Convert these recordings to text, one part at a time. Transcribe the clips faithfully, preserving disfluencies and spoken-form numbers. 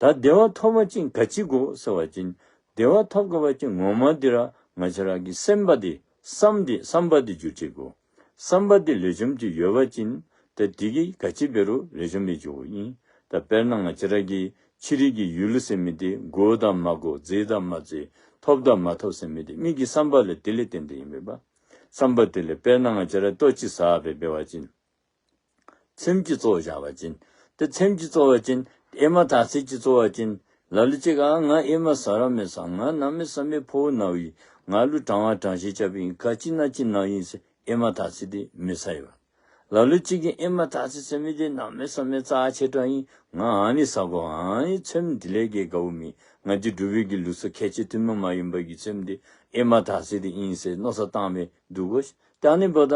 ད་བདེ་བ་ཐོབ་པ་ཅིན་ག་ཅི་དགོ་ཟེར་བ་ཅིན་བདེ་བ་ཐོབ་དགོ་པ་ཅིན་ངོ་མ་འདི་ར་ང་བཅས་ར་གི་སེམས་པ་འདི་བསམ་འདི་བསམ་པ་འདི་འགྱུར་ཅིག་དགོ། བསམ་པ་འདི་ལེགས་ཤོམ་ཅིག་ཡོད་པ་ཅིན་ཏེ་འདི་གིས་ག་ཅི་འབད་རུང་ལེགས་ཤོམ་སྦེ་འགྱོཝ་ཨིན། ད་དཔེར་ན་ང་བཅས་ར་གི་ཕྱི་རོལ་གྱི་ཡུལ་ཟེར་མི་འདི་དགོ་དང་མ་དགོ་མཛེས་དང་མ་མཛེས་ཐོབ་དང་མ་ཐོབ་ཟེར་མི་འདི་མི་གི་བསམ་པ་ལས་དེ་ལས་བརྟེན་ཏེ་ཨིན་པས་པ། བསམ་པ་དེ་ལས་དཔེར་ན་ང་བཅས་ར་ལྟོ་ཅིག་ཟ་སྦེ་འབད་བ་ཅིན་ཚེམས་ཅིག་བཙོ་བཞག་པ་ཅིན། ཏེ་ཚེམས་ཅིག་བཙོ་བ་ཅིན་ཨེ་མ་དར་ཚིལ་ཅིག་བཙོ་བ་ཅིན་ལ་ལུ་ཅིག་ཨ་ང་ཨེ་མ་ཟ་ར་མི་ཟ། ང་གནམ་མེད་ས་མེད་ཕོཝ་ན་ཡི། ང་ལུ་གྲང་བ་གྲང་ཤི་རྐྱབ་ཨིན། ག་ཅི་ན་ཅི་ན་ཡི་ཟེར་ཨེ་མ་དར་ཚིལ་འདི་མི་ཟ་ཡི་བ། ལ་ལུ་ཅིག་གིས་ཨེ་མ་དར་ཚིལ་ཟེར་མི་འདི་གནམ་མེད་ས་མེད་རྩ་ཆེ་དྲགས་ཨིན། ང་ཨ་ནི་ཟ་དགོ། ཨ་ནི་ཚེམས་དེ་ལས་ཀྱི་དགའཝ་མེད། ང་འདི་འབྲུག་པའི་གི་ལུགས་སྲོལ་ཁལ་གཅིག་ཐུན་མོང་མ་ཡིན་པ་གི་ཚེམས་འདི་ཨེ་མ་དར་ཚིལ་འདི་ཨིན་ཟེར་མནོ་བསམ་བཏང་སྦེ་འདུག་གོ་ཤིག། ཏེ་ཨ་ནི་འབདཝ་ད་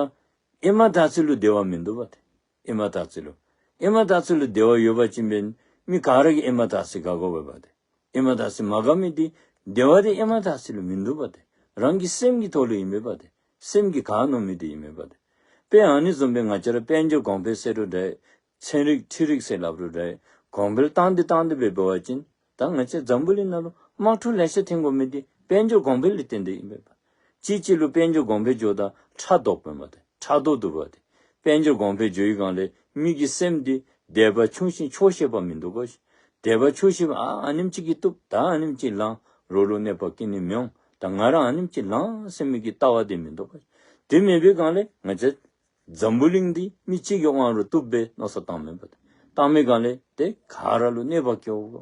ཨེ་མ་དར་ཚིལ་ལུ་བདེ་བ་མིན་འདུག་པ་ཏེ། ཨེ་མ་དར་ཚིལ་ལུ། ཨེ་མ་དར་ཚིལ་ལུ་བདེ་བ་ཡོད་པ་ཅིན་འབདན་མི་ག་ར་གིས་ཨེ་མ་དར་ཚིལ་དགའ་དགོ་པས་པ་ཏེ། ཨེ་མ་དར་ཚིལ་མ་དགའ་མི་འདི་བདེ་བ་འདི་ཨེ་མ་དར་ཚིལ་ལུ་མིན་འདུག་པ་ཏེ། རང་གི་སེམས་ཀྱི་ཐོག་ལུ་ཨིན་པས་པ་ཏེ། སེམས་ཀྱིས་ག་མནོ་མི་འདི་ཨིན་པས་པ་ཏེ། དཔེ་ཨ་ནི་བཟུམ་སྦེ་ང་བཅས་ར་དཔལ་འབྱོར་གོང་འཕེལ་ཟེར་རུང་འདྲ། ཚན་རིག་འཕྲུལ་རིག་ཟེར་སླབ་རུང་འདྲ། གོང་འཕེལ་བཏང་སྟེ་བཏང་སྟེ་སྦེ་འབད་བ་ཅིན་ད་ང་བཅས་འཛམ་བུ་གླིང་ནང་ལུ་དམག་འཁྲུག་ལེ་ཤ་ཐོན་དགོ་མི་འདི་དཔལ་འབྱོར་གོང་འཕེལ་ལས་བརྟེན་ཏེ་ཨིན་པས་པ། གཅིག་གཅིག་ལུ་དཔལ་འབྱོར་གོང་འཕེལ་འགྱོཝ་ད་ཕྲག་དོག་འབདཝ་ད་ཕྲག་དོག་འདུག་པ་ཏེ། དཔལ་འབྱོར་གོང་འཕེལ་འགྱོ་བའི་སྒང་ལས་མི་གི་སེམས་འདི་དད་པ་ཆུང་ཞིང་ཆོག་ཤེས་པ་མིན་འདུག་གོ་ཤིག། དད་པ་ཆོག་ཤེས་པ་ཨ་ཨ་ནེམ་ཅིག་གིས་བཏུབ། ད་ཨ་ནེམ་ཅིག་ལང་། རོགས་ལུ་གནོད་པ་བཀལ་ནི་མི་འོང་། ད་ང་ར་ཨ་ནེམ་ཅིག་ལང་ཟེར་མི་གི་ལྟ་བ་འདི་མིན་འདུག་གོ། དེ་མེད་པའི་སྒང་ལས་ང་བཅས་འཛམ་བུ་གླིང་འདི་མི་གཅིག་གིས་དབང་རུང་བཏུབ་པའི་མནོ་བསམ་བཏང་མེད་པ་ཏེ། བཏང་མི་སྒང་ལས་ཏེ་ག་ར་ལུ་གནོད་པ་བཀལཝ་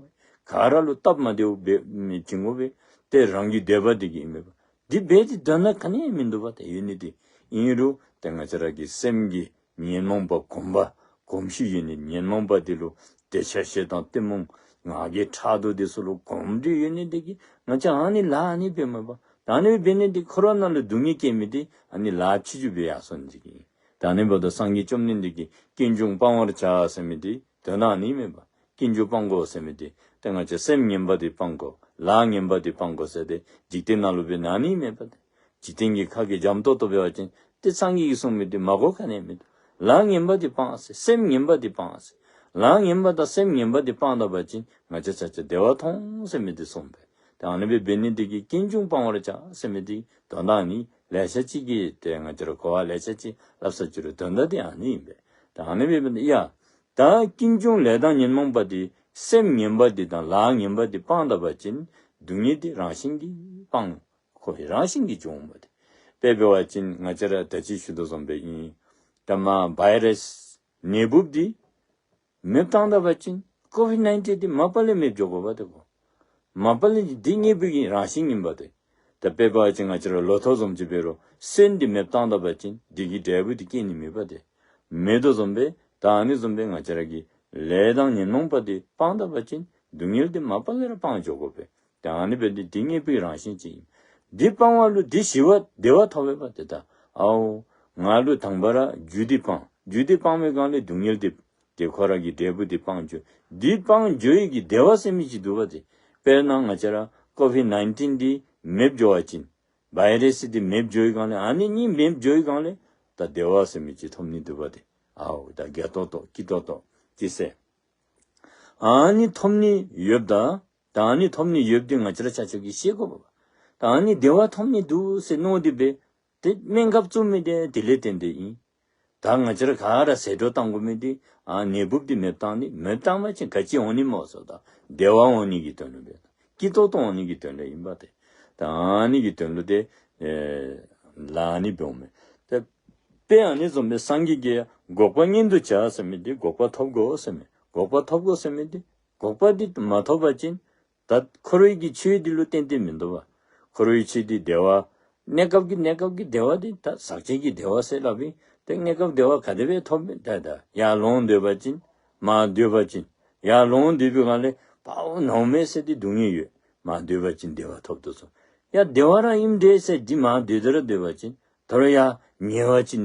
ག་ར་ལུ་སྟབས་མ་བདེཝ་འབད་མི་བྱིན་དགོ་པས། ཏེ་རང་གི་དད་པ་འདི་གིས་ཨིན་མས་པ། འདི་འབད་དེ་དོན་དག་ག་ནི་མིན་འདུག་པ་ཏེ། ཡོད་ནི་འདི་ཨིན་རུང་ཏེ་ང་བཅས་ར་གི་སེམས་ཀྱི་ཉོན་མོངས་པ་གོམས་པ་གོམས་གཤིས་ཡོད་ནི་ཉོན་མོངས་པ་འདི་ལུ་འདོད་ཆགས་ཞེ་སྡང་གཏི་མུག་ང་རྒྱལ་ཕྲག་དོག་འདི་ཚུ་ལུ་གོམས་འདྲིས་ཡོད་ནི་འདི་གིས་ང་བཅས་ཨ་ནི་ལཱ་ཨ་ནི་འབདཝ་མས་པ། ད་ཨ་ནི་འབད་ནི་འདི་འཁོར་བ་ནང་ལུ་སྡུག་བསྔལ་བཀལ་མི་འདི་ཨ་ནི་ལཱ་ཕྱི་འགྱུར་འབད་ཡར་སོང་ནི་འདི་གིས། ད་ཨ་ནི་འབདཝ་ད་སངས་རྒྱས་བཅོམ་ལྡན་འདས་ཀྱིས་ཀུན་འབྱུང་སྤང་བར་བྱ་ཟེར་མི་འདི་དོན་དག་ཨ་ནི་མས་པ། ཀུན་འབྱུང་སྤང་དགོ་ཟེར་མི་འདི་ཏེ་ང་བཅས་སེམས་ངན་པ་འདི་སྤང་དགོ། ལཱ་ངན་པ་འདི་སྤང་དགོ་ཟེར་ཏེ་འཇིག་རྟེན་ནང་ལུ་འབད་ནི་ཨ་ནི་མས་པ་ཏེ། འཇིག་རྟེན་གྱི་ཁ་གིས་འཇམ་ཏོང་ཏོ་འབད་བ་ཅིན་ཏེ་སངས་རྒྱས་ཀྱིས་གསུངས་མི་འདི་མ་གོ་ག་ནི་མིན་འདུག། ལཱ་ངན་པ་འདི་སྤང་ཟེར། སེམས་ངན་པ་འདི་སྤང་ཟེར། ལཱ་ངན་པ་དང་སེམས་ངན་པ་འདི་སྤང་ད་པ་ཅིན་ང་བཅས་ཆ་ཁྱབ་བདེ་བ་ཐོབ་ཟེར་མི་འདི་གསུངས་པས། ཏེ་ཨ་ནི་སྦེ་འབད་ནི་འདི་གིས་ཀུན་འབྱུང་སྤང་བར་བྱ་ཟེར་མི་འདི་དོན་དག་ཨ་ནི་ལེ་ཤ་ཅིག་གིས་ཏེ་ང་བཅས་ར་གོ་བ་ལེ་ཤ་ཅིག་སླབ་ས་ཅིག་རུང་དོན་དག་འདི་ཨ་ནི་ཨིན་པས། ཏེ་ཨ་ནི་སྦེ་འབད་ནི་ཡ་ད་ཀུན་འབྱུང་ལས་དང་ཉོན་མོངས་པ་འདི་སེམས་ངན་པ་འདི་དང་ལཱ་ངན་པ་འདི་སྤང་ད་པ་ཅིན་སྡུག་བསྔལ་འདི་རང་བཞིན་གྱིས་སྤང་། ཁོ་རང་བཞིན་གྱིས་འབྱུང་བ་ཏེ། དཔེ་འབད་བ་ཅིན་ང་བཅས་ར་ད་ཅི་ཞུ་དོ་བཟུམ་སྦེ་ཨིན། ད་མ་བཱའི་རཱསི་ནད་འབུཔ་འདི་མེདཔ་བཏང་ད་པ་ཅིན་ཀོ་བིཌ་ནའིན་ཊིན་འདི་མ་པ་ལས་མེདཔ་འགྱོ་དགོ་པ་ཏེ་གོ། མ་པ་ལས་འདི་དངོས་པོའི་གི་རང་བཞིན་ཨིན་པ་ཏེ། ད་དཔེ་འབད་བ་ཅིན་ང་བཅས་ར་ལོ་ཐོག་བཟུམ་ཅིག་འབད་རུང་སོན་འདི་མེདཔ་བཏང་ད་པ་ཅིན་འདི་གི་འབྲས་བུ་འདི་སྐྱེ་ནི་མེད་པ་ཏེ། མེད་དོ་བཟུམ་སྦེ་ད་ཨ་ནི་བཟུམ་སྦེ་ང་བཅས་ར་གི་ལས་དང་ཉོན་མོངས་པ་འདི་སྤང་ད་པ་ཅིན་སྡུག་བསྔལ་འདི་མ་པ་ལས་ར་སྤང་འགྱོ་དགོ་པས། ད་ཨ་ནི་སྦེ་འདི་འདི་དངོས་པོའི་རང་བཞིན་ཅིག་ཨིན། འདི་སྤང་བ་ལུ་འདི་ཞི་བ་བདེ་བ་ཐོབ་པས་པ་ཏེ། ད་ཨའོ་ང་ལུ་དང་པ་ར་རྒྱུ་འདི་སྤང་། རྒྱུ་འདི་སྤང་བའི་སྒང་ལས་སྡུག་བསྔལ་འདི་ཏེ་ཁོ་ར་གི་འབྲས་བུ་འདི་སྤང་འགྱོ། འདི་སྤང་འགྱོ་ཡི་གི་བདེ་བ་ཟེར་མི་ཅིག་འདུག་པ་ཏེ། དཔེར་ན་ང་བཅས་ར་ཀོ་བིཌ་ནའིན་ཊིན་འདི་མེདཔ་འགྱོ་བ་ཅིན་བཱའི་རཱསི་འདི་མེདཔ་འགྱོ་ཡི་སྒང་ལས་ཨ་ནི་གཉིས་མེདཔ་འགྱོ་ཡི་སྒང་ལས་ད་བདེ་བ་ཟེར་མི་ཅིག་ཐོབ་ནི་འདུག་པ་ཏེ། ཨའོ་ད་དགའ་ཏོག་ཏོ་སྐྱིད་ཏོག་ཏོ་ཅིག་ཟེར། ཨ་ནི་ཐོབ་ནི་ཡོདཔ་ད། ད་ཨ་ནི་ཐོབ་ནི་ཡོདཔ་འདི་ང་བཅས་ར་ཆ་ཁྱབ་ཀྱིས་ཤེས་དགོ་པ། ད་ཨ་ནི་བདེ་བ་ཐོབ་ནི་འདུག་ཟེར་མནོ་སྟེ་སྦེ་ཏེ་སྨན་ཁབ་བཙུགས་མི་འདི་དེ་ལས་བརྟེན་ཏེ་ཨིན། ད་ང་བཅས་ར་ག་ར་ཟད་འགྲོ་བཏང་དགོ་མི་འདི་ཨ་ནད་འབུཔ་འདི་མེདཔ་བཏང་ནི། མེདཔ་བཏང་པ་ཅིན་ག་ཅི་འོང་ནི་སྨོ་ཟེརཝ་ད་བདེ་བ་འོང་ནི་གི་དོན་ལུ་སྦེ་སྐྱིད་ཏོག་ཏོ་འོང་ནི་གི་དོན་ལུ་ཨིན་པ་ཏེ། ད་ཨ་ནི་གི་དོན་ལུ་ཏེ་ཨེ་ལཱ་ཨ་ནི་འབདཝ་མས། ཏེ་དཔེ་ཨ་ནི་བཟུམ་སྦེ་སངས་རྒྱས་ཀྱིས་འགོག་པ་མངོན་དུ་བྱ་ཟེར་མི་འདི་འགོག་པ་ཐོབ་དགོ་ཟེར་མི། འགོག་པ་ཐོབ་དགོ་ཟེར་མི་འདི་འགོག་པ་འདི་མ་ཐོབ་པ་ཅིན་ད་འཁོར་བའི་གི་ཆོས་འདི་ལུ་བརྟེན་ཏེ་མིན་འདུག་པ། འཁོར་བའི་ཆོས་འདི་བདེ་བ་གནས་སྐབས་ཀྱི་གནས་སྐབས་ཀྱི་བདེ་བ་འདི་ད་ཟག་བཅས་ཀྱི་བདེ་བ་ཟེར་སླབ་ཨིན། ཏེ་གནས་སྐབས་བདེ་བ་ག་དེ་སྦེ་ཐོབ་མི་ད་ད་ཡར་ལོང་སྡོད་པ་ཅིན་མར་སྡོད་པ་ཅིན་ཡར་ལོང་སྡོད་པའི་སྒང་ལས་པའོ་ནཝ་མས་ཟེར་ཏེ་སྡུག་བསྔལ་ཡོད། མར་སྡོད་པ་ཅིན་བདེ་བ་ཐོབ་དོ་ཟེར། ཡ་བདེ་བ་ར་ཨིནམ་འདྲས་ཟེར་འདི་མར་སྡོད་དེ་ར་སྡོད་པ་ཅིན་ད་རུང་ཡར་ཉལ་བ་ཅིན་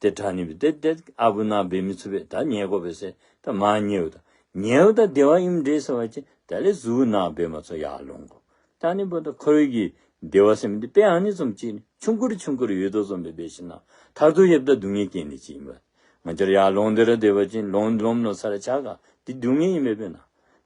ཏེ་དྲག་ནི་སྦེ་ཏེ་ཏེ་ཨ་བུ་ནཱ་འབད་མི་ཚུགས་པས། ད་ཉལ་དགོ་པས་ཟེར་ད་མར་ཉལཝ་ད་ཉལཝ་ད་བདེ་བ་ཨིནམ་འདྲས་ཟེར་བ་ཅིན་དེ་ལས་གཟུགས་ནཱ་འབད་མ་ཚུགས་ཡར་ལོང་དགོ། ད་ཨ་ནི་འབདཝ་ད་འཁོར་བའི་གི་བདེ་བ་ཟེར་མི་འདི་དཔེ་ཨ་ནི་བཟུམ་ཅིག་ཆུང་ཀུ་རུ་ཆུང་ཀུ་རུ་ཡོད་དོ་བཟུམ་སྦེ་འབད་ཞིན་ན་མཐར་ཐུག་ཡོདཔ་ད་སྡུག་བསྔལ་སྐྱེ་ནི་ཅིག་ཨིན་པས། ང་བཅས་ར་ཡར་ལོང་སྟེ་ར་སྡོད་པ་ཅིན་ལོང་ལོངམ་ལོང་ས་ར་ཆགས་ག་འདི་སྡུག་བསྔལ་ཨིན་པས་པས་ན།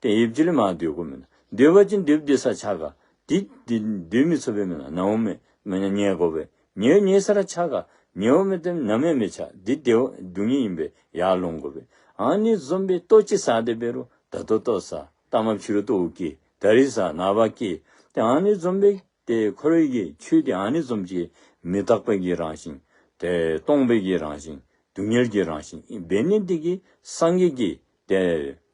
ཏེ་ཡོདཔ་ཅིག་ལས་མར་སྡོད་དགོ་མེན་ན། སྡོད་པ་ཅིན་སྡོདཔ་སྡོད་ས་ཆགས་ག། འདི་འདི་སྡོད་མི་ཚུགས་པས་མེན་ན། ན་འོང་མེན་མེན་ན་ཉལ་དགོ་པས། ཉལ་ཉལ་ས་ར་ཆགས་ག། ཉལ་འོང་མེན་ཏེ་ནམ་ཡང་མི་ཆགས། འདི་བདེ་བ་སྡུག་བསྔལ་ཨིན་པས། ཡར་ལོང་དགོ་པས། ཨ་ནི་བཟུམ་སྦེ་ལྟོ་ཅིག་ཟ་སྟེ་འབད་རུང་ད་ལྟོ་ལྟོ་ཟ། ལྟ་མ་ཕྱི་རུ་ལྟོཝ་བཀྱེས། ད་རིས་ཟ་ནངས་པ་བཀྱེས། ཏེ་ཨ་ནི་བཟུམ་སྦེ་ཏེ་འཁོར་བའི་གི་ཆོས་འདི་ཨ་ནི་བཟུམ་ཅིག་མི་རྟག་པའི་གི་རང་བཞིན། ཏེ་སྟོང་པའི་གི་རང་བཞིན། སྡུག་བསྔལ་གྱི་རང་བཞིན་ཨིན་པས། ཨ་ནི་འདི་གིས་སངས་རྒྱས་ཀྱིས་ཏེ་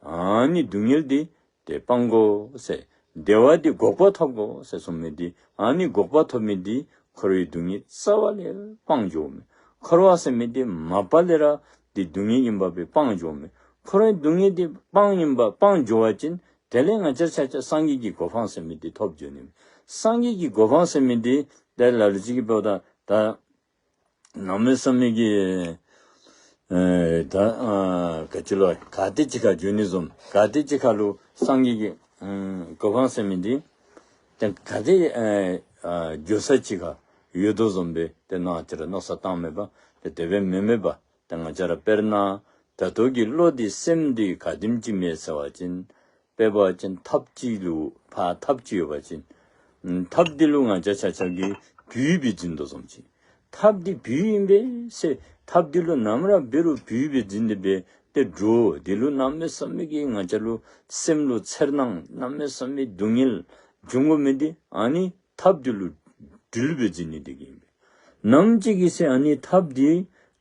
ཨ་ནི་སྡུག་བསྔལ་འདི་ཏེ་སྤང་དགོ་ཟེར། བདེ་བ་འདི་འགོག་པ་ཐོབ་དགོ་ཟེར་གསུངས་མི་འདི། ཨ་ནི་འགོག་པ་ཐོབ་མི་འདི་འཁོར་བའི་སྡུག་བསྔལ་རྩ་བ་ལས་སྤང་འགྱོཝ་མས། འཁོར་བ་ཟེར་མི་འདི་མ་པ་ལས་ར་འདི་སྡུག་བསྔལ་ཨིན་པ་སྦེ་སྤང་འགྱོཝ་མས། འཁོར་བའི་སྡུག་བསྔལ་འདི་སྤང་ཨིན་པ་སྤང་འགྱོ་བ་ཅིན་དེ་ལས་ང་བཅས་ཆ་ཁྱབ་སངས་རྒྱས་ཀྱི་གོ་འཕང་ཟེར་མི་འདི་ཐོབ་འགྱོ་ནི་མས། སངས་རྒྱས་ཀྱི་གོ་འཕང་ཟེར་མི་འདི་ཏེ་ལ་ལུ་ཅིག་གིས་འབདཝ་ད་ད་གནམ་མེད་ས་མེད་ཀྱི་ཨེ་ད་ཨ་ག་ཅི་ལོ་ག་ཏེ་ཅིག་ཁར་འགྱོ་ནི་བཟུམ། ག་ཏེ་ཅིག་ཁར་ལུ་སངས་རྒྱས་ཀྱི་ཨམ་གོ་འཕང་ཟེར་མི་འདི་ཏེ་ག་ཏེ་ཨེ་ཨ་འགྱོ་ས་ཅིག་ཁར་ཡོད་དོ་བཟུམ་སྦེ་ཏེ་ང་བཅས་ར་མནོ་བསམ་བཏངམ་མས་པ། ཏེ་དེ་སྦེ་མེན་མས་པ། ཏེ་ང་བཅས་ར་དཔེར་ན་ད་ལྟོ་གི་བློ་འདི་སེམས་འདི་ག་དེམ་ཅིག་མས་ཟེར་བ་ཅིན་དཔེ་འབད་བ་ཅིན་ཐགཔ་ཅིག་ལུ་ཕར་ཐགཔ་ཅིག་ཡོད་པ་ཅིན་ཨམ་ཐགཔ་འདི་ལུ་ང་བཅས་ཆ་ཁྱབ་ཀྱིས་སྦུལ་སྦེ་འཛིན་དོ་བཟུམ་ཅིག། ཐགཔ་འདི་སྦུལ་ཨིན་པས་ཟེར་ཐགཔ་འདི་ལུ་ནམ་ར་འབད་རུང་སྦུལ་སྦེ་འཛིན་ཏེ་འབད་དེ་འདྲོག། འདི་ལུ་གནམ་མེད་ས་མེད་ཀྱི་ང་བཅས་ལུ་སེམས་ལུ་འཚེར་སྣང་གནམ་མེད་ས་མེད་སྡུག་བསྔལ་འབྱུང་དགོ་མི་འདི་ཨ་ནི་ཐགཔ་འདི་ལུ་སྦྲུལ་སྦེ་འཛིན་ནི་འདི་གིས་ཨིན་པས། ནམ་ཅིག་གི་ཚེ་ཨ་ནི་ཐགཔ་འདི་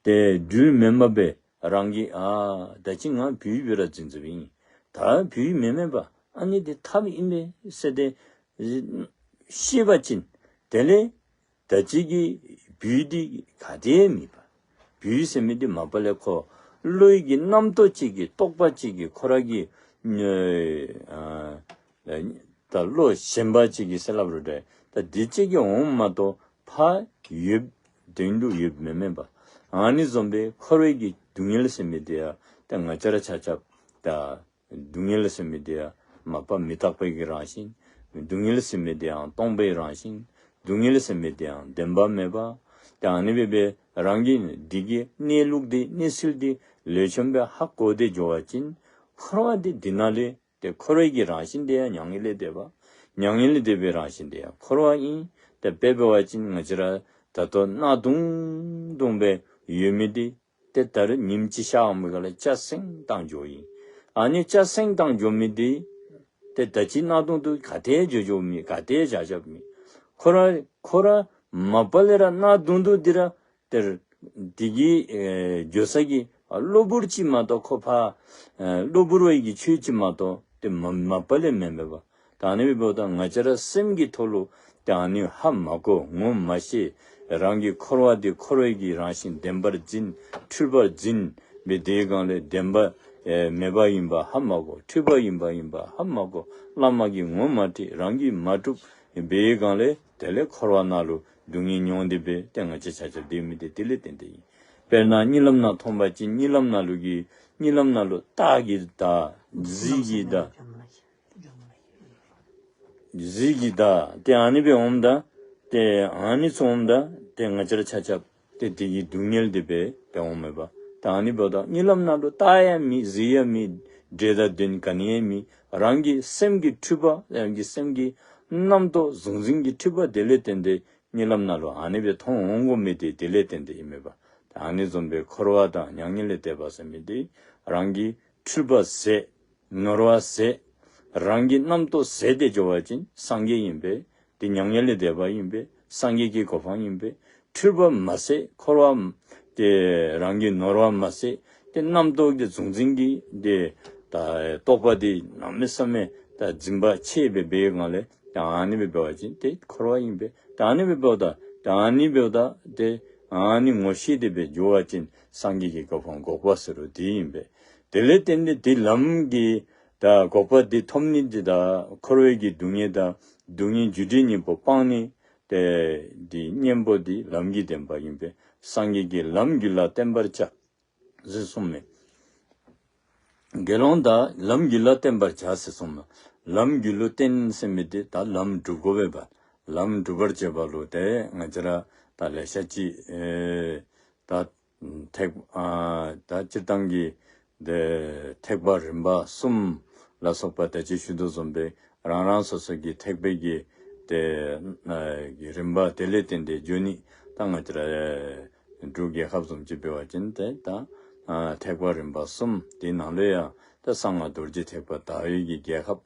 ཏེ་སྦྲུལ་མེན་པར་སྦེ་རང་གིས་ཨ་ད་ཅི་ང་སྦུལ་སྦེ་ར་འཛིན་འཛིནམ་ཨིན། ད་སྦུལ་མེན་མས་པ། ཨ་ནི་འདི་ཐགཔ་ཨིན་པས་ཟེར་ཏེ་ཤེས་པ་ཅིན་དེ་ལས་ད་ཅི་གི་སྦུལ་འདི་ག་ཏེ་མེད་པ། སྦུལ་ཟེར་མི་འདི་མ་པ་ལས་ཁོ་བློའི་གི་རྣམ་རྟོག་ཅིག་གིས་རྟོག་པ་ཅིག་གིས་ཁོ་ར་གི་ཨ་ད་བློ་ཞེན་པ་ཅིག་གིས་ཟེར་སླབ་རུང་འདྲ། ད་འདི་ཅིག་གིས་འོངམ་མ་གཏོགས་ཕར་ཡོདཔ་དོན་དུ་ཡོདཔ་མེན་མས་པ། ཨ་ནི་བཟུམ་སྦེ་འཁོར་བའི་གི་སྡུག་བསྔལ་ཟེར་མི་འདི་ཡང་ཏེ་ང་བཅས་ར་ཆ་ཁྱབ་ད་སྡུག་བསྔལ་ཟེར་མི་འདི་ཡང་མ་པ་མི་རྟག་པའི་གི་རང་བཞིན། སྡུག་བསྔལ་ཟེར་མི་འདི་ཡང་སྟོང་པའི་རང་བཞིན། སྡུག་བསྔལ་ཟེར་མི་འདི་ཡང་བདེན་པ་མེད་པ། ཏེ་ཨ་ནི་སྦེ་སྦེ་རང་གིས་འདི་གི་གནས་ལུགས་འདི་གནས་ཚུལ་འདི་ལེགས་ཤོམ་སྦེ་ཧ་གོ་སྟེ་འགྱོ་བ་ཅིན་འཁོར་བ་འདི་འདི་ནང་ལས་ཏེ་འཁོར་བའི་གི་རང་བཞིན་འདི་ཡང་མྱ་ངན་ལས་འདས་པ། མྱ་ངན་ལས་འདས་པའི་རང་བཞིན་འདི་ཡང་འཁོར་བ་ཨིན། ཏེ་དཔེ་འབད་བ་ཅིན་ང་བཅས་ར་ད་ལྟོ་གནག་དུང་དུང་སྦེ་ཡོད་མི་འདི་ཏེ་ད་རུང་ཉིམ་ཅིག་ཤར་འོང་པའི་སྒང་ལས་སྐྱ་སེང་བཏང་འགྱོཝ་ཨིན། ཨ་ནི་སྐྱ་སེང་བཏང་འགྱོ་མི་འདི་ཏེ་ད་ཅི་གནག་དུང་དུང་ག་ཏེ་འགྱོ་འགྱོཝ་མེད། ག་ཏེ་བཞག་བཞགཔ་མེད། ཁོ་ར་ཁོ་ར་མ་པ་ལས་ར་གནག་དུང་དུང་འདི་ར་ཏེ་འདི་གི་ཨེ་འགྱོ་ས་གི་ཨ་གློ་བུར་ཅིག་མ་གཏོགས་ཁོ་ཕར་ཨེ་གློ་བུར་བའི་གི་ཆོས་ཅིག་མ་གཏོགས་ཏེ་མ་མ་པ་ལས་མེན་མས་པ། ད་ཨ་ནི་འབདཝ་ད་ང་བཅས་ར་སེམས་ཀྱི་ཐོག་ལུ་ཏེ་ཨ་ནི་ཧ་མ་གོ་ངོ་མ་ཤེས། རང་གིས་འཁོར་བ་འདི་འཁོར་བའི་གི་རང་བཞིན་བདེན་པར་འཛིན། འཁྲུལ་པར་འཛིན་སྦེ་དེའི་སྒང་ལས་བདེན་པ་ཨེ་མེད་པ་ཨིན་པ་ཧ་མ་གོ། འཁྲུལ་པ་ཨིན་པ་ཨིན་པ་ཧ་མ་གོ། བླ་མ་གིས་ངོ་མ་ཁྲིད། རང་གིས་མ་སྒྲུབ་པའི་སྒང་ལས་དེ་ལས་འཁོར་བ་ནང་ལུ་སྡུག་བསྔལ་མྱོང་སྟེ་སྦེ་ཏེ་ང་བཅས་ཆ་ཁྱབ་སྡོད་མི་འདི་དེ་ལས་བརྟེན་ཏེ་ཨིན། དཔེར་ན་གཉིད་ལམ་ནང་མཐོང་པ་ཅིན་གཉིད་ལམ་ནང་ལུ་གི་གཉིད་ལམ་ནང་ལུ་སྟག་གི་བདག་གཟིག་གི་བདག་གཟིག་གི་བདག་ཏེ་ཨ་ནི་སྦེ་འོངམ་ད་ཏེ་ཨ་ནི་ཚུ་འོངམ་ད་ཏེ་ང་བཅས་ར་ཆ་ཁྱབ་ཏེ་དེ་གི་སྡུག་བསྔལ་འདི་སྦེ་ཏེ་འོངམ་མས་པ། ཏེ་ཨ་ནི་འབདཝ་ད་གཉིད་ལམ་ནང་ལུ་སྟག་ཡང་མེད། གཟིག་ཡང་མེད། འདྲེ་དང་གདོན་ག་ནི་ཡང་མེད། རང་གི་སེམས་ཀྱི་འཁྲུལ་པ་རང་གི་སེམས་ཀྱི་རྣམ་རྟོག་གཟུང་འཛིན་གྱི་འཁྲུལ་པ་དེ་ལས་བརྟེན་ཏེ་གཉིད་ལམ་ནང་ལུ་ཨ་ནི་སྦེ་མཐོང་འོང་དགོ་མི་འདི་དེ་ལས་བརྟེན་ཏེ་ཨིན་མས་པ། ཏེ་ཨ་ནི་བཟུམ་སྦེ་འཁོར་བ་དང་མྱ་ངན་ལས་འདས་པ་ཟེར་མི་འདི་རང་གི་འཁྲུལ་པ་ཟད། ནོར་བ་ཟད། རང་གི་རྣམ་རྟོག་ཟད་དེ་འགྱོ་བ་ཅིན་སངས་རྒྱས་ཨིན་པས། དེ་མྱ་ངན་ལས་འདས་པ་ཨིན་པས། སངས་རྒྱས་ཀྱི་གོ་འཕང་ཨིན་པས། འཁྲུལ་པ་མ་ཟད་འཁོར་བ་དེ་རང་གི་ནོར་བ་མ་ཟད་དེ་རྣམ་རྟོག་དེ་གཟུང་འཛིན་གྱི་དེ་ད་རྟོག་པ་དེ་གནམ་མེད་ས་མེད་ད་འཛིན་པ་ཆེ་སྦེ་འབད་བའི་སྒང་ལས་ད་ཨ་ནི་སྦེ་འབད་བ་ཅིན་དེ་འཁོར་བ་ཨིན་པས། ད་ཨ་ནི་སྦེ་འབདཝ་ད་ད་ཨ་ནི་འབདཝ་ད་དེ་ཨ་ནི་ངོ་ཤེས་ཏེ་སྦེ་འགྱོ་བ་ཅིན་སངས་རྒྱས་ཀྱི་གོ་འཕང་འགོག་པ་ཟེར་རུང་དེ་ཨིན་པས། དེ་ལས་བརྟེན་ཏེ་དེ་ལམ་གྱི་ད་འགོག་པ་འདི་ཐོབ་ནི་འདི་དང་འཁོར་བའི་གི་སྡུག་བསྔལ་དང་སྡུག་བསྔལ་རྒྱུ་འབྲས་གཉིས་པོ་སྤང་ནི་དེ་འདི་གཉེན་པོ་འདི་ལམ་གྱི་བདེན་པ་ཨིན་པས། སངས་རྒྱས་ཀྱིས་ལམ་རྒྱུད་ལ་བརྟེན་པར་བྱ་ཟེར་གསུངས་མས། དགེ་སློང་དག་ལམ་རྒྱུད་ལ་བརྟེན་པར་བྱ་ཟེར་གསུངས་མས། ལམ་རྒྱུད་ལུ་བརྟེན་ཟེར་མི་འདི་ད་ལམ་སྒྲུབ་དགོ་པས་པ། ལམ་སྒྲུབ་པར་བྱེད་པ་ལུ་དེ་ང་བཅས་ར་ད་ལེ་ཤ་ཅིག་ཨེ་ད་ཐེག་ཨ་ད་སྤྱིར་བཏང་གི་དེ་ཐེག་པ་རིམ་པ་གསུམ་ ལ་སོགས་པ་ད་ཅི་ཞུ་དོ་བཟུམ་སྦེ་རང་རང་སོ་སོ་གི་ཐེག་པའི་གི་ཏེ་ཨ་གི་རིམ་པ་དེ་ལས་བརྟེན་ཏེ་འགྱོ་ནི། ད་ང་བཅས་ར་འབྲུག་རྒྱལ་ཁབ་བཟུམ་ཅིག་འབད་བ་ཅིན་ཏེ་ད་ཨ་ཐེག་པ་རིམ་པ་གསུམ་དེ་ནང་ལས་ཡང་ད་གསང་སྔགས་རྡོ་རྗེ་ཐེག་པ་དར་བའི་གི་རྒྱལ་ཁབ་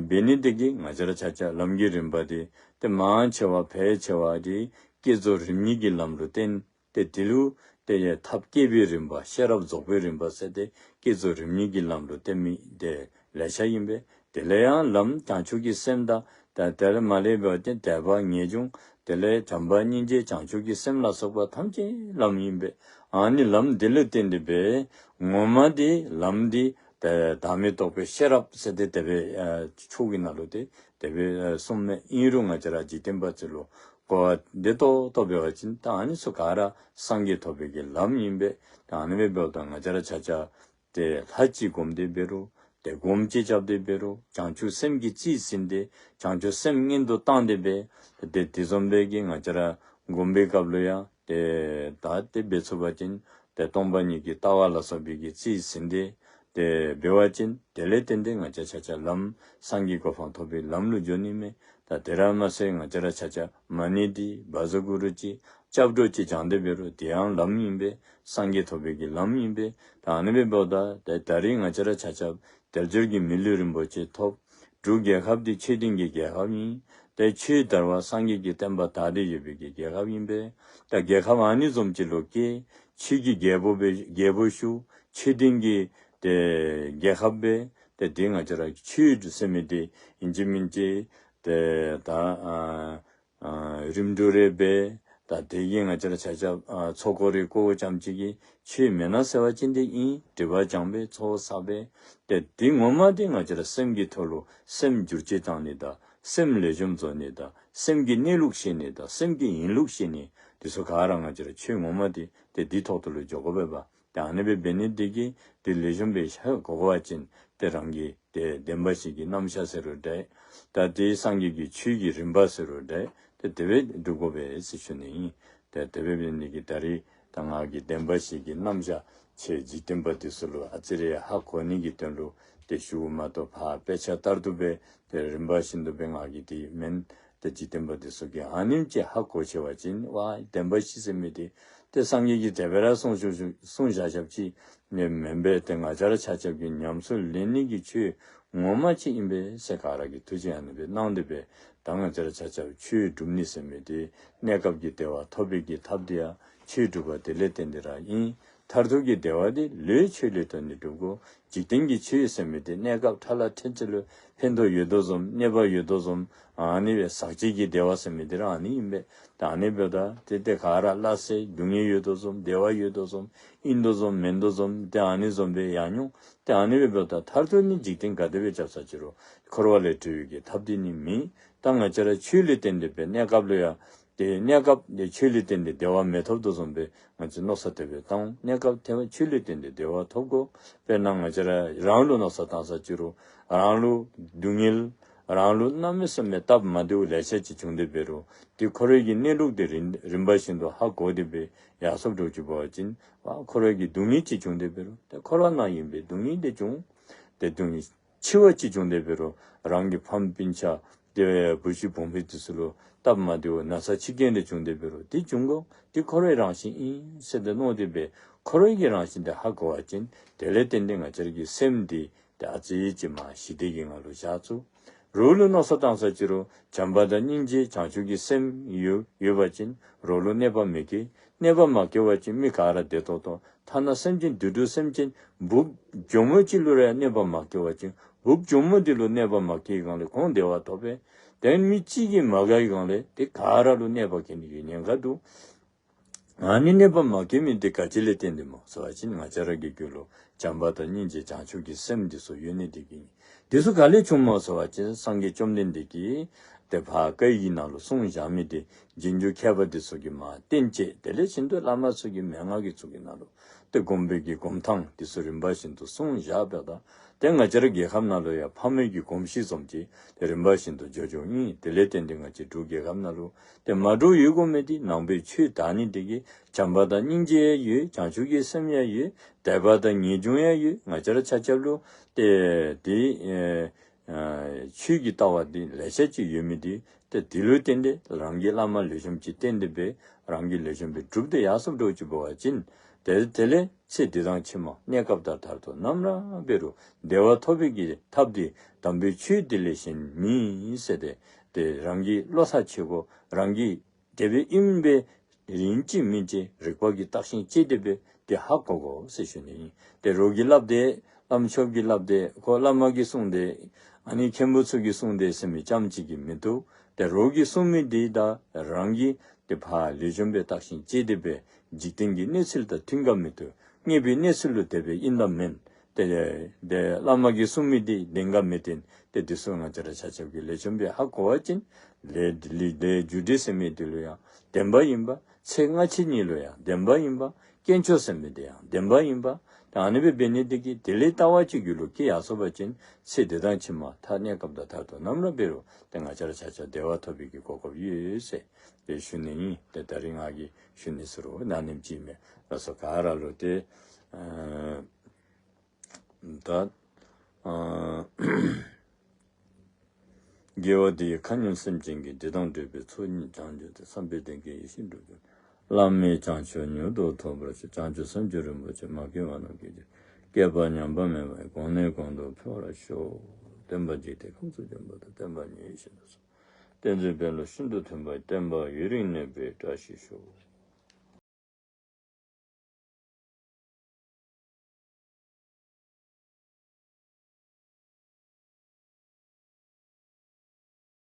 འབད་ནི་དེ་གིས་ང་བཅས་ར་ཆ་ཁྱབ་ལམ་གྱི་རིམ་པ་དེ་ཏེ་མང་ཆེ་བ་ཕལ་ཆེ་བ་དེ་བསྐྱེད་རྫོགས་རིམ་གཉིས་ཀྱི་ལམ་ལུ་བརྟེན། ཏེ་དེ་ལུ་ཏེ་ཐབས་བསྐྱེད་པའི་རིམ་པ་ཤེས་རབ་རྫོགས་པའི་རིམ་པ་ཟེར་ཏེ་བསྐྱེད་རྫོགས་རིམ་གཉིས་ཀྱི་ལམ་ལུ་བརྟེན་མི་དེ་ལེ་ཤ་ཨིན་པས། དེ་ལས་ཡང་ལམ་བྱང་ཆུབ་ཀྱི་སེམས་དང་ད་དེ་ལས་མར་ལས་འབད་བ་ཅིན་དད་པ་ངེས་འབྱུང་དེ་ལས་བྱམས་པ་སྙིང་རྗེ་བྱང་ཆུབ་ཀྱི་སེམས་ལ་སོགས་པ་ཐམས་ཅད་ལམ་ཨིན་པས། ཨ་ནི་ལམ་དེ་ལུ་བརྟེན་ཏེ་འབད་ངོ་མ་དེ་ལམ་དེ་ཏེ་བདག་མེད་རྟོགས་པའི་ཤེས་རབ་ཟེར་ཏེ་དེ་སྦེ་ཨ་ཆོས་ཀྱི་ནང་ལུ་ཏེ་དེ་སྦེ་ཨ་གསུངམ་མས། ཨིན་རུང་ང་བཅས་ར་འཇིག་རྟེན་པ་ཚུ་ལུ་གོ་བ་བདེ་ཏོག་ཏོ་འབད་བ་ཅིན་ད་ཨ་ནི་ཚུ་ག་ར་སངས་རྒྱས་ཐོབ་པའི་གི་ལམ་ཨིན་པས། ད་ཨ་ནི་སྦེ་འབདཝ་ད་ང་བཅས་ར་ཆ་ཁྱབ་ཏེ་ལྷ་ཅིག་སྒོམ་སྟེ་འབད་རུང་ཏེ་སྒོམ་ཅིག་རྐྱབ་སྟེ་འབད་རུང་བྱང་ཆུབ་སེམས་ཀྱིས་རྩིས་ཟིན་ཏེ་བྱང་ཆུབ་སེམས་སྔོན་དུ་བཏང་སྟེ་འབད་ཏེ་དེ་བཟུམ་སྦེ་གི་ང་བཅས་ར་སྒོམ་པའི་སྐབས་ལུ་ཡང་ཏེ་ད་དེ་འབད་ཚུགས་པ་ཅིན་ཏེ་སྟོང་པ་ཉིད་ཀྱི་ལྟ་བ་ལ་སོགས་པའི་གི་རྩིས་ཟིན་ཏེ་ཏེ་འབད་བ་ཅིན་དེ་ལས་བརྟེན་ཏེ་ང་བཅས་ཆ་ཁྱབ་ལམ་སངས་རྒྱས་གོ་འཕང་ཐོབ་པའི་ལམ་ལུ་འགྱོ་ནི་མས། ད་དེ་ར་མ་ཚད་ང་བཅས་ར་ཆ་ཁྱབ་མ་ཎི་འདི་བཛྲ་གུ་རུ་ཅིག་སྐྱབས་འགྲོ་ཅིག་བགྱང་སྟེ་འབད་རུང་དེ་ཡང་ལམ་ཨིན་པས། སངས་རྒྱས་ཐོབ་པའི་གི་ལམ་ཨིན་པས། ད་ཨ་ནི་སྦེ་འབདཝ་ད་ད་ད་རིས་ང་བཅས་ར་ཆ་ཁྱབ་དལ་འབྱོར་གྱི་མི་ལུས་རིན་པོ་ཆེ་ཐོབ། འབྲུག་རྒྱལ་ཁབ་འདི་ཆོས་ལྡན་གྱི་རྒྱལ་ཁབ་ཨིན། ཏེ་ཆོས་དར་བ་སངས་རྒྱས་ཀྱི་བསྟན་པ་དར་ཏེ་ཡོད་པའི་གི་རྒྱལ་ཁབ་ཨིན་པས། ད་རྒྱལ་ཁབ་ཨ་ནི་བཟུམ་ཅིག་ལུ་སྐྱེས། ཆོས་ཀྱི་རྒྱལ་པོ་སྦེ་རྒྱལ་པོ་བཞུགས། ཆོས་ལྡན་གྱི་ཏེ་རྒྱལ་ཁབ་སྦེ་ཏེ་དེ་ང་བཅས་ར་ཆོས་ཟེར་མི་དེ་ཨིན་ཅི་མིན་ཅི་ཏེ་ད་ཨ་ཨ་རིམ་གྲོ་རེ་འབད། ད་དེ་གིས་ང་བཅས་ར་ཆ་ཁྱབ་ཨ་ཚོགས་འཁོར་རེ་བསྐོརཝ་ཙམ་ཅིག་གིས་ཆོས་མེན་ན་ཟེར་བ་ཅིན་དེ་ཨིན། སྒྲིབ་པ་སྦྱངས་པས་ཚོགས་བསགས་པས། ཏེ་དེ་ངོ་མ་དེ་ང་བཅས་ར་སེམས་ཀྱི་ཐོག་ལུ་སེམས་བསྒྱུར་བཅོས་བཏང་ནི་དང་སེམས་ལེགས་ཤོམ་བཟོ་ནི་དང་སེམས་ཀྱི་གནས་ལུགས་ཤེས་ནི་དང་སེམས་ཀྱི་ཡིན་ལུགས་ཤེས་ནི་དེ་ཚུ་ག་ར་ང་བཅས་ར་ཆོས་ངོ་མ་དེ་ཏེ་དེ་ཐོག་ཏུ་ལུ་འགྱོ་དགོ་པས་པ། ཏེ་ཨ་ནི་སྦེ་འབད་ནི་དེ་གིས་དེ་ལེགས་ཤོམ་སྦེ་ཧ་གོ་དགོ་པ་ཅིན་ཏེ་རང་གི་ཏེ་བདེན་པ་བཞི་གི་རྣམ་གཞག་ཟེར་རུང་འདྲ། ད་དེ་སངས་རྒྱས་ཀྱི་ཆོས་ཀྱི་རིམ་པ་ཟེར་རུང་འདྲ། ཏེ་དེ་སྦེ་སྒྲུབ་དགོ་པས་ཟེར་ཞུ་ནི་ཨིན། ཏེ་དེ་སྦེ་འབད་ནི་དེ་གིས་ད་རིས་ད་ང་གིས་བདེན་པ་བཞི་གི་རྣམ་གཞག་ཁྱེད་འཇིག་རྟེན་པ་དེ་ཚུ་ལུ་ཨ་ཙི་རེ་ཧ་གོ་ནི་གི་དོན་ལུ་ཏེ་ཞུཝ་མ་གཏོགས་ཕར་དཔེ་ཆ་ལྟར་དུ་སྦེ་ཏེ་རིམ་པ་བཞིན་དུ་སྦེ་ང་གིས་དེ་མེན། ཏེ་འཇིག་རྟེན་པ་དེ་ཚུ་གིས་ཨ་ནེམ་ཅིག་ཧ་གོ་ཤེས་པ་ཅིན་ཝ་བདེན་པ་བཞི་ཟེར་མི་དེ་ཏེ་སངས་རྒྱས་ཀྱིས་དེ་སྦེ་ར་གསུངས་བཞག་གསུངས་བཞག་བཞགཔ་ཅིག་ནི་མེན་པས། ཏེ་ང་བཅས་ར་ཆ་ཁྱབ་ཀྱིས་ཉམས་སུ་ལེན་ནི་གི་ཆོས་ངོ་མ་ཅིག་ཨིན་པས་ཟེར་ག་ར་གིས་ཐུགས་རྗེ་ཨ་ནི་སྦེ་གནང་སྟེ་སྦེ་ད་ང་བཅས་ར་ཆ་ཁྱབ་ཆོས་སྒྲུབ་ནི་ཟེར་མི་དེ་གནས་སྐབས་ཀྱི་བདེ་བ་ཐོབ་པའི་གི་ཐབས་དེ་ཡང་ཆོས་སྒྲུབ་པ་དེ་ལས་བརྟེན་ཏེ་ར་ཨིན། མཐར་ཐུག་གི་བདེ་བ་དེ་ལུས་ཆོས་ལུས་ཐོག་ནས་སྒྲུབ་དགོ། འཇིག་རྟེན་གྱི་ཆོས་ཟེར་མི་དེ་གནས་སྐབས་ཐ་ལ་ཕྲན་ཚེགས་ལུ་ཕན་ཐོགས་ཡོད་དོ་བཟུམ་གནོད་པ་ཡོད་དོ་བཟུམ་ཨ་ནི་སྦེ་ཟག་བཅས་ཀྱི་བདེ་བ་ཟེར་མི་དེ་ར་ཨ་ནི་ཨིན་པས། ད་ཨ་ནི་འབདཝ་ད་ཏེ་ཏེ་ག་ར་སླ་བསྲེ་སྡུག་བསྔལ་ཡོད་དོ་བཟུམ་བདེ་བ་ཡོད་དོ་བཟུམ་ཨིན་དོ་བཟུམ་མེན་དོ་བཟུམ་ཏེ་ཨ་ནི་བཟུམ་སྦེ་ཡང་མྱོང་། ཏེ་ཨ་ནི་སྦེ་འབདཝ་ད་མཐར་ཐུག་ནི་འཇིག་རྟེན་ག་དེ་སྦེ་རྐྱབ་ས་ཅི་རུང་འཁོར་བ་ལས་གྲོལ་བའི་གི་ཐབས་དེ་ནི་མེད། ད་ང་བཅས་ར་ཆོས་ལུ་བརྟེན་ཏེ་སྦེ་གནས་སྐབས་ལུ་ཡང་ཏེ་གནས་སྐབས་དེ་ཆོས་ལུ་བརྟེན་ཏེ་བདེ་བ་མི་ཐོབ་དོ་བཟུམ་སྦེ་ང་བཅས་མནོ་བསམ་དེ་སྦེ་བཏང་། གནས་སྐབས་ཐེབས་ཆོས་ལུ་བརྟེན་ཏེ་བདེ་བ་ཐོབ་དགོ། དཔེར་ན་ང་བཅས་ར་རང་ལུ་མནོ་བསམ་བཏང་ས་ཅི་རུང་རང་ལུ་སྡུག་བསྔལ་རང་ལུ་གནམ་མེད་ས་མེད་སྟབས་མ་བདེཝ་ལེ་ཤ་ཅིག་བྱུང་སྟེ་འབད་རུང་ཏེ་འཁོར་བའི་གི་གནས་ལུགས་དེ་རིམ་རིམ་པ་བཞིན་དུ་ཧ་གོ་སྟེ་སྦེ་ཡར་སོཔ་འགྱོ་ཅི་འབད་བ་ཅིན་འཁོར་བའི་གི་སྡུག་བསྔལ་ཅིག་བྱུང་སྟེ་འབད་རུང་ཏེ་འཁོར་བ་ནང་ཨིན་པས་སྡུག་བསྔལ་དེ་བྱུང་། ཏེ་སྡུག་བསྔལ་འཆི་བ་ཅིག་བྱུང་སྟེ་འབད་རུང་རང་གི་ཕམ་སྤུན་ཆ་ཏེ་བུ་གཞི་བུམོ་དེ་ཚུ་ལུ་སྟབས་མ་བདེཝ་ན་ཚ་འཆི་རྐྱེན་རེ་བྱུང་སྟེ་འབད་རུང་དེ་བྱུང་དགོ། དེ་འཁོར་བའི་རང་བཞིན་ཨིན་ཟེར་ཏེ་མནོ་སྟེ་སྦེ་འཁོར་བའི་གི་རང་བཞིན་དེ་ཧ་གོ་བ་ཅིན་དེ་ལས་བརྟེན་ཏེ་ང་བཅས་ར་གི་སེམས་འདི་ཏེ་ཨ་ཙི་ཅིག་མ་ཞི་བདེ་གི་ངང་ལུ་བཞག་ཚུགས། རོགས་ལུ་མནོ་བསམ་བཏང་ས་ཅི་རུང་བྱམས་པ་དང་སྙིང་རྗེ་བྱང་ཆུབ་ཀྱི་སེམས་ཡོད་ཡོད་པ་ཅིན་རོགས་ལུ་གནོད་པ་མི་བཀལ། གནོད་པ་མ་བཀལ་བ་ཅིན་མི་ག་ར་བདེ་ཏོག་ཏོ། ཐ་ན་སེམས་ཅན་དུད་འགྲོ་སེམས་ཅན་འབུཔ་གྱོག་མོ་ཅིག་ལུ་ར་གནོད་པ་མ་བཀལ་བ་ཅིན་འབུཔ་གྱོག་མོ་དེ་ལུ་གནོད་པ་མ་བཀལ་བའི་སྒང་ལས་ཁོང་བདེ་བ་ཐོབ་པས། དེ་མི་གཅིག་གིས་མ་དགའ་བའི་སྒང་ལས་དེ་ག་ར་ལུ་གནོད་པ་བཀལ་ནི་གི་ཉེན་ཁ་འདུག། ཨ་ནི་གནོད་པ་མ་བཀལ་མི་དེ་ག་ཅི་ལས་བརྟེན་ཏེ་སྨོ་ཟེར་བ་ཅིན་ང་བཅས་ར་གི་རྒྱུད་ལུ་བྱམས་པ་དང་སྙིང་རྗེ་བྱང་ཆུབ་ཀྱི་སེམས་དེ་ཚུ་ཡོད་ནི་དེ་གིས་ཨིན། དེ་ཚུ་ག་ལས་བྱུངམ་སྨོ་ཟེར་བ་ཅིན་སངས་རྒྱས་བཅོམ་ལྡན་འདས་ཀྱིས་ཏེ་ཕར་བཀའ་ཡི་ནང་ལུ་གསུངས་བཞག་མི་དེ་རྗེས་འཇུག་མཁས་པ་དེ་ཚུ་གིས་མར་བསྟན་བཅོས་དེ་ལས་ཤིན་ཏུ་བླ་མ་ཚུ་གི་མན་ངག་གི་ཚུལ་གྱི་ནང་ལུ་ ཏེ་སྒོམ་པའི་གི་སྒོམ་ཐངས་འདི་ཚུ་རིམ་པ་བཞིན་དུ་གསུངས་བཞག་པས། ད་ཏེ་ང་བཅས་ར་རྒྱལ་ཁབ་ནང་ལུ་ཡང་ཕ་མེས་ཀྱི་གོམས་གཤིས་བཟུམ་ཅིག་ཏེ་རིམ་པ་བཞིན་དུ་འགྱོ་འགྱོཝ་ཨིན། དེ་ལས་བརྟེན་ཏེ་ང་བཅས་འབྲུག་རྒྱལ་ཁབ་ནང་ལུ་ཏེ་མ་འདྲཝ་ཡོད་དགོ་མི་འདི་ནང་པའི་ཆོས་དར་ནི་འདི་གིས་བྱམས་པ་དང་སྙིང་རྗེ་ཡང་ཡོད། བྱང་ཆུབ་ཀྱི་སེམས་ཡང་ཡོད། དད་པ་དང་ངེས་འབྱུང་ཡང་ཡོད། ང་བཅས་ར་ཆ་ཁྱབ་ལུ་ཏེ་འདི་ཨེ་ཨ་ཆོས་ཀྱི་ལྟ་བ་འདི་ལེ་ཤ་ཅིག་ཡོད་མི་འདི་ཏེ་འདི་ལུ་བརྟེན་ཏེ་རང་གི་བླ་མ་ལེགས་ཤོམ་ཅིག་བསྟེན་ཏེ་སྦེ་རང་གིས་ལེགས་ཤོམ་སྦེ་སྒྲུབ་སྟེ་ཡར་སོངམ་འདྲཝ་ཅིག་འབད་བ་ཅིན་ཏེ་དེ་ལས་ཚེ་འདི་དང་ཕྱི་མ་གནས་སྐབས་དང་མཐར་ཐུག་ནམ་ར་འབད་རུང་བདེ་བ་ཐོབ་པའི་གི་ཐབས་འདི་དམ་པའི་ཆོས་འདི་ལས་གཞན་མེད་ཟེར་ཏེ་ཏེ་རང་གིས་བློ་ཐག་ཆོད་དགོ། རང་གིས་དེ་སྦེ་ཨིན་པས་ཨིན་ཅི་མིན་ཅི་རིག་པ་གིས་བརྟག་ཤིང་དཔྱད་དེ་སྦེ་ཏེ་ཧ་གོ་དགོ་ཟེར་ཞུ་ནི་ཨིན། ཏེ་རོགས་ཀྱིས་སླབ་སྟེ་བླམ་ཆོསཔ་གིས་སླབ་སྟེ་ཁོ་བླ་མ་གིས་གསུངས་ཏེ་ཨ་ནི་མཁན་པོ་ཚུ་གིས་གསུངས་ཏེ་ཟེར་མི་ཙམ་ཅིག་གིས་མི་བཏུབ། ཏེ་རོགས་ཀྱིས་གསུངས་མི་འདི་དང་རང་གིས་ཏེ་ཕར་ལེགས་ཤོམ་སྦེ་བརྟག་ཤིང་དཔྱད་དེ་སྦེ་འཇིག་རྟེན་གྱི་གནས་ཚུལ་དང་མཐུན་ག་མི་མཐུན། དངོས་པོའི་གནས་ཚུལ་ལུ་དེ་སྦེ་ཨིན་དང་མེན། ཏེ་ཏེ་བླ་མ་གིས་གསུངས་མི་འདི་བདེན་ག་མི་བདེན། ཏེ་འདི་ཚུ་ང་བཅས་ར་ཆ་ཁྱབ་ཀྱིས་ལེགས་ཤོམ་སྦེ་ཧ་གོ་བ་ཅིན་ལས་ལས་ལས་རྒྱུ་འབྲས་ཟེར་མི་འདི་ལུ་ཡང་བདེན་པ་ཨིན་པ། ཚེ་སྔ་ཕྱི་གཉིས་ལུ་ཡང་བདེན་པ་ཨིན་པ། དཀོན་མཆོག་ཟེར་མི་འདི་ཡང་བདེན་པ་ཨིན་པ། ཏེ་ཨ་ནི་སྦེ་འབད་ནི་འདི་གིས་དེ་ལས་ལྟ་བ་ཅིག་རྒྱུད་ལུ་སྐྱེ་ཡར་སོང་པ་ཅིན་ཚེ་འདི་དང་ཕྱི་མ་ཐ་གནས་སྐབས་དང་མཐར་ཐུག་ནམ་ར་འབད་རུང་ཏེ་ང་བཅས་ར་ཆ་ཁྱབ་བདེ་བ་ཐོབ་པའི་གི་གོ་སྐབས་ཡོད་ཟེར་ཏེ་ཞུ་ནི་ཨིན། ཏེ་ད་རིས་ང་གིས་ཞུ་ནི་ཟེར་རུང་ཨ་ནེམ་ཅིག་མས། ལགས་སོ། ག་ར་ལུ་ཏེ་ཨ་ད་ཨ་དགེ་བ་འདི་ཡིས་མཁའ་མཉམ་སེམས་ཅན་གྱི། བདེ་དང་འབྲེལ་བའི་ཚོགས་གཉིས་ཀྱང་བསྒྱུར་ཏེ། བསམ་པའི་དོན་གྱི་ཡེ་ཤེས་འགྲུབ་གྱུར་ཅིག། བླ་མེད་བྱང་ཆུབ་མྱུར་དུ་ཐོབ་པར་ཤོག། བྱང་ཆུབ་སེམས་ཀྱི་རིན་པོ་ཆེ། མ་སྐྱེས་པ་རྣམས་སྐྱེ་གྱུར་ཅིག། སྐྱེས་པ་ཉམས་པ་མེད་པར་གོང་ནས་གོང་དུ་འཕེལ་བར་ཤོག། སྟོན་པ་འཇིག་རྟེན་ཁམས་སུ་བྱོན་པ་དང་། བསྟན་པ་ཉིད་ཤིན་ཏུ་གསལ། བསྟན་འཛིན་དཔལ་ལ་ཤིན་ཏུ་མཐུན་པ། བསྟན་པ་ཡུན་རིང་གནས་པའི་བཀྲ་ཤིས་ཤོག།